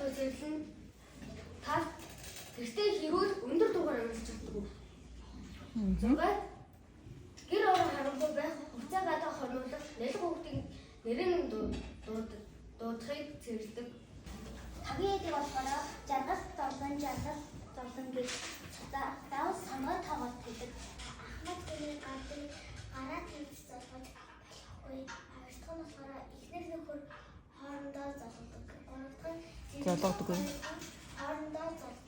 хуйсэрлэн тал гэртээ хэрүүл өндөр дугаар амжилт чаддаг. 6. Гэр орон харанхуй байх, хувьцаа гадаа хормоглох, нялх хүүхдийн нэрийн дуудахыг цэвэрлэдэг. Тавгийн эдийг болохоор жаргал зовлон, жаргал зовлон гэж давс сонгой тоогоор хэлдэг. Ахмад хүний гадрыг гараа тавьж золгож болохгүй. Хоёр дахь нь болохоор эхнэр нөхөр хоорондоо золгодог. Гурав дахь нь Золгодог. Хоорондоо золгодог.